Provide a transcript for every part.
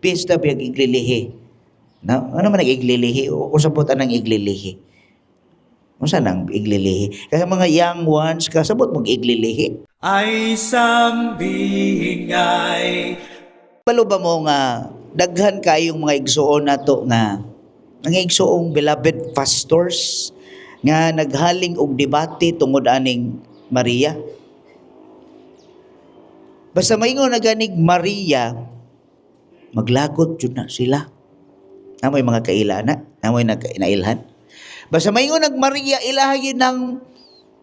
Piyesta biyag iglilihi. No? Ano man ang iglilihi? O kasabot anang iglilihi? Unsa nang iglilihi? Kaya mga young ones, kasabot mag iglilihi. Ay sambingay. Balo ba mo nga daghan kayong mga igsuon nato nga mga igsuong beloved pastors nga naghaling og debate tungod aning Maria? Basta maingon na ganig Maria, maglagot jud na sila. Namoy mga kaila na, namoy nailhan. Basta maingon nag Maria, ilaha yun ng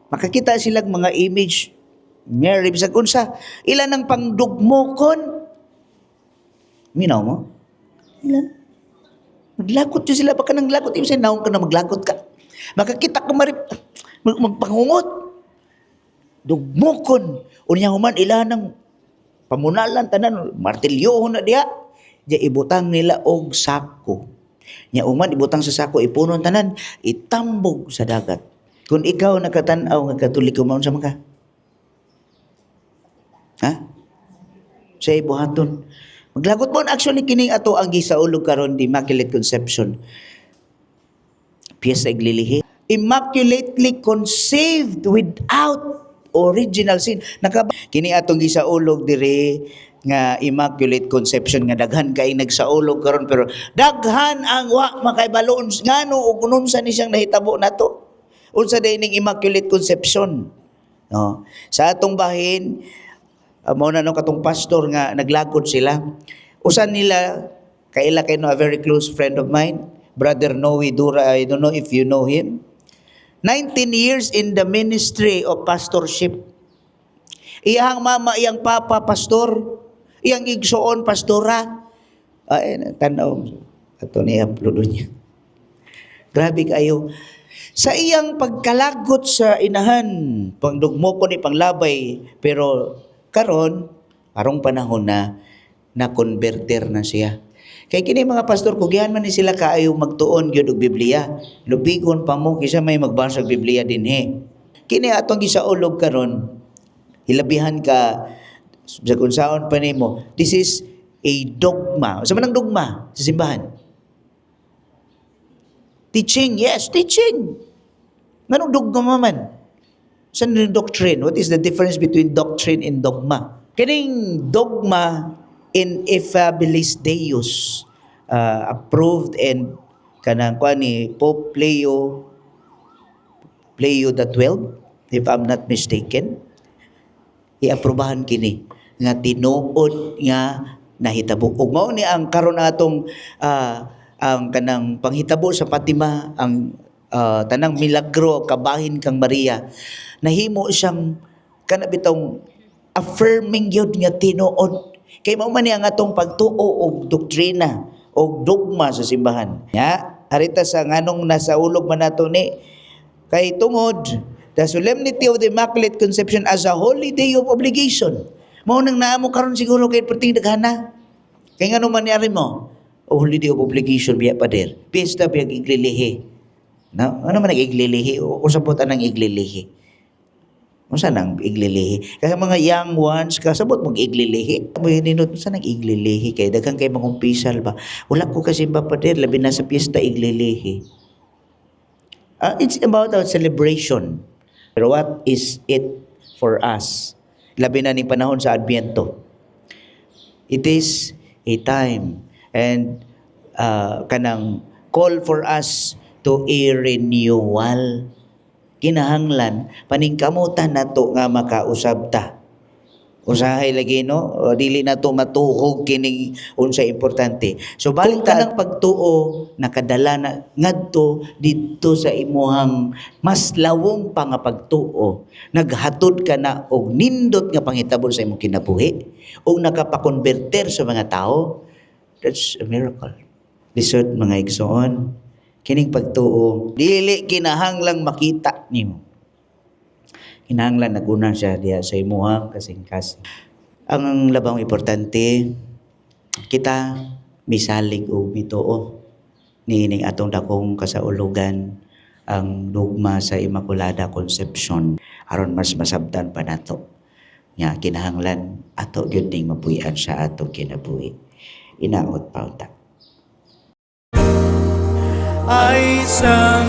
makakita silang mga image Mary bisag unsa, ila nang pangdugmokon. Minaw mo? Ilan? Maglagot yun sila. Baka nang lagot. Ibig sabihin, naong ka na maglagot ka. Makakita ka mari, magpangungot. Dugmokon. Unya human, ila ng pamunalan, tanan, martilyohon na diha. Diya ibutang nila og sako. Nya uman, ibutang sa sako, ipunon tanan, itambog sa dagat. Kung ikaw nakatanaw nga Katoliko, maun sa man ka? Ha? Sa ibuhaton. Maglagot mo actually kining ato ang gisaulog karon, the Immaculate Conception. Piyesta iglilihi. Immaculately conceived without original sin. Naka kini atong gisaulog dire nga Immaculate Conception nga daghan kay nagsaulog karon, pero daghan ang wa makaibaloon ngano ug unsa ni siyang nahitabo nato. Unsa day ning Immaculate Conception? No. Sa atong bahin, mao na no katong pastor nga naglagod sila. Usan nila kaila kay no, a very close friend of mine, Brother Noe Dura, I don't know if you know him. 19 years in the ministry of pastorship. Iyang mama, iyang papa, pastor. Iyang igsoon, pastora. Ay, tanaw. Ato niya, upload niya. Grabe kayo. Sa iyang pagkalagot sa inahan, pangdugmo ko ni panglabay, pero karon, karong panahon na, na-converter na siya. Kay kini mga pastor, kugihan man ni sila kaayo magtuon gyud og Biblia. Lubigon pa mo kaysa may magbasa og Biblia dinhi. Kini atong gisaulog karon, hilabihan ka sa kung saon pa nimo. This is a dogma. Sa man ang dogma sa simbahan? Teaching, yes, teaching. Nganong dogma man? Saan yung doctrine? What is the difference between doctrine and dogma? Kining dogma in Ineffabilis Deus, approved and kanang kuan ni Pope Leo the 12, if I'm not mistaken, iaprobahan kini nga tinuod nga nahitabo. Ug mao ni ang karon atong ang kanang panghitabo sa Fatima, ang tanang milagro kabahin kang Maria, nahimo siyang kana bitong affirming gyud nga tinuod kay mao man ni ang atong pagtuo og doktrina og dogma sa simbahan. Ya, harita sa nganong nasa ulog man nato ni kay tungod the solemnity of the Immaculate Conception as a holy day of obligation. Mao nang naamo karon siguro kay perting daghana. Kay ngano man ni mo? O holy day of obligation biya, pader. Piyesta biya iglilihi. No? Ano man ang iglilihi? O kasabot anang iglilihi? Unsa nang iglilihi? Kaya mga young ones, kasabot mag iglilihi. Mo ninot unsa nang iglilihi kay daghan kay mangumpisal ba. Wala ko kasi ba, pader, labi na sa piyesta iglilihi. It's about a celebration. Pero what is it for us? Labi na ning panahon sa Adbyento. It is a time and kanang call for us to a renewal. Kinahanglan paningkamutan nato nga makausab ta. Usahay lagi no, o, dili na to matuhog kining unsa importante. So balik ta ng pagtuo nakadala na ngadto didto sa imuhang mas lawom pa nga pagtuo. Naghatod ka na og nindot nga panghitabo sa imong kinabuhi ug nakapakonverter sa mga tao. That's a miracle. Lisod, mga igsoon, kining pagtuo dili kinahanglang makita nimo, kinahanglan naguna siya diha sa imuhang kasing-kasing. Ang labang importante, kita misalig o mituo niining atong dakong kasaulugan, ang dogma sa Immaculada Conception, aron mas masabtan pa nato nga kinahanglan ato gyud ning mapuy-an sa atong kinabuhi. Hinaot pa unta. Ay sa